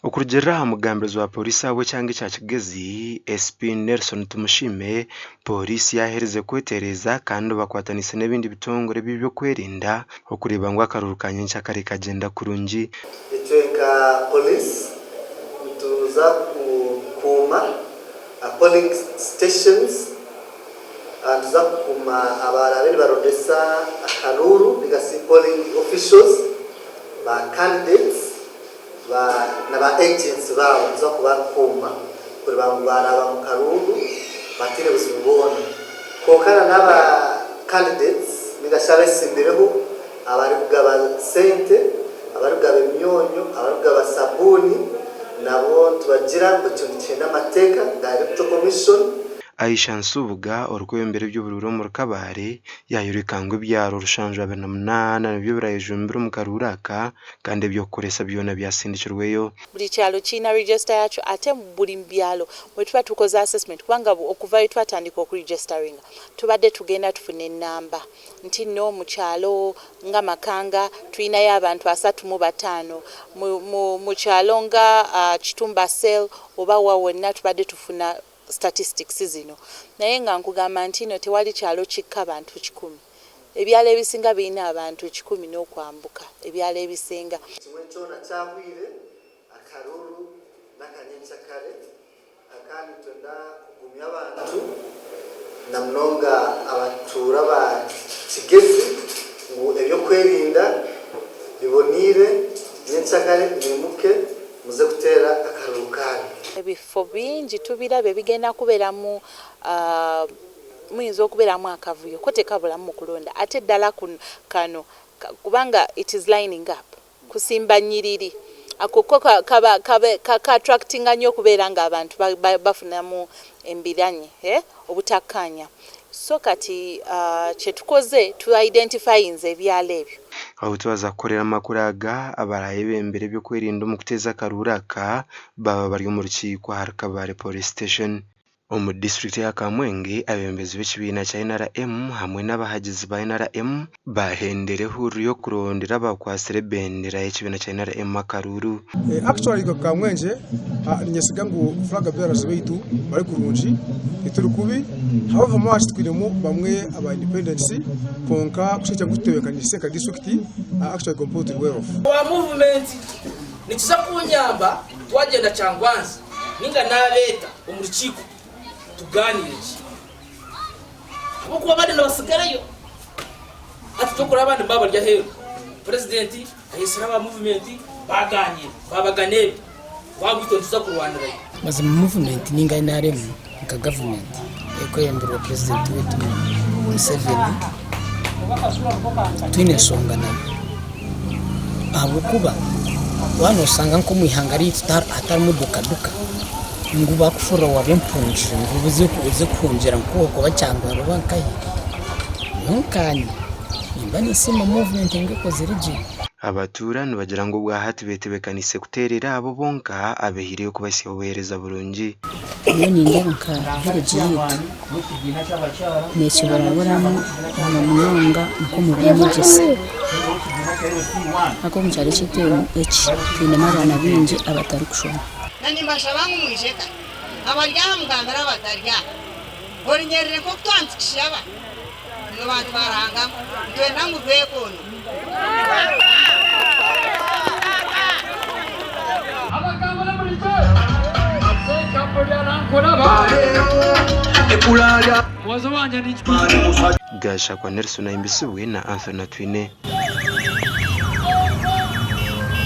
Okurugiirira aha mugambirizi wa Pooriisi ahabw'ekyanga ekya Kigezi, SP Nelson Tumushime, Pooriisi yaaherize kwetereeza kandi bakwataniise n'ebindi bitongore eby'ebyokwerinda okureeba ngu akaruuru ka nyenkyakare kagyenda kurungi. Itwe nka Police nituza kukuuma polling stations, nituza kukuuma abaraabe nibarondesa akaruuru ninga shi polling officials, ba candidates na ba agents baabo nituza kubakuuma kureeba ngu baaraaba omu karuuru bataine buzibu bwona. Kwonka na n'aba candidates ninga shi abesimbireho abarikugaba sente, abarikugaba emyonyo, abarikugaba sabuuni nabo nitubagira ngu ekyo nikihenda amateeka ga Electoral Commission. Aisha Nsubuga, orikwebembera eby'oburuuru omuri Kabale, yaayoreka ngu ebyaro rushanju 28 nibyo birayejumbire omu karuuru aka kandi eby'okukoresa byona byasindikirweyo. Buri kyaro kiine register yakyo ate buri byaro bwetuba tukoze assessment kubanga okuva lwetwatandika oku registeringa tubadde tugenda tufuna enamba nti no mukyalo nga Makanga tulinayo abantu 35, mukyalo nga Kitumba cell oba wa wonna tubadde tufuna statistics zino naye nga nkugamba ntino tewali kyalo kikka bantu kikumi. Ebyalo ebisinga birina abantu kikumi n'okwambuka ebyalo ebisinga. Kimwe kyona kyahwire, akaruru n'akanyenkyakare aka nitwenda kugumya abantu na munonga abatuura ba Kigezi ngu eby'okwerinda biboneire, nyenkyakare mwimuke muze kuteera akaruru kaanyu. Ebifo bingi tubirabye bigenda kuberamu muyinza okuberamu akavuyo ko tekabulamu mukulonda ate ddala kano kubanga it is lining up kusimba nyiriri ako ko kaba ka attractinga nnyo okubeera nga abantu bafunamu embiranye obutakkaanya so kati kyetukoze tu identifyinze ebyalo ebyo. Ahu twaza kukorera amakuru aga, abarayebembera eby'okwerinda omu kuteeza akaruuru aka baaba bari omu rukiiko ahari Kabale Police Station. Omu disiturikiti ya Kamwenge, abeebembezi b'ekibiina kya NRM hamwe n'abahagizi ba NRM baahendera ehururu y'okurondera abakwatsire ebendera y'ekibiina kya NRM akaruuru. Actually nka Kamwengye ninyesiga ngu flag bearers baitu bari kurungi tituri kubi however much twinemu bamwe aba independents kwonka kusherekye ngu tutebekanise nka district actually completely well off. Owa movement nikiza kunyamba twagyenda Kyangwanzi ninga nabeeta omu rukiiko tugaaniire gye ahabw'okuba abandi nibatsigarayo. Hati tokureba abandi baaba bari aheeru, purezidenti ayetsire aba muvumenti baagaaniira baabagana ebi waaba itwe nituza kurwanirayo. Mazima muvumenti ninga NRM nka gavumenti erikwebemberwa purezidenti waitu Museveni twine enshonga nayo ahabw'okuba waaba noshanga nk'omu ihanga ryaitu hatarimu duka duka ngu bakufurura waaba empungi ngu oze kuhungira nkoku oba Kyangwali oba nkahi nyowe nkanye nimba ninsiima muvumenti ngu ekozire gye. Abatuura nibagira ngu obwahati betebekanise kuteerera abo bonka abehaireyo kubahisya obuheereza burungi. Nyowe nindeeba nka village yaitu nekiburaburamu na munonga nk'omu by'enyegyesa ahakuba omu kyaro kyaitu eki twinemu abaana baingi abatarikushoma. Na nimbashaba ngu mwije eka. Abari aha mugambire abatari aha. Orunyerere nk'oku twaba nitukishaba, imwe bantu ba Ruhanga mwe, nitwenda ngu rwekoone. Gashakwa Nelson ahimbisibwe na Anthony Atwine.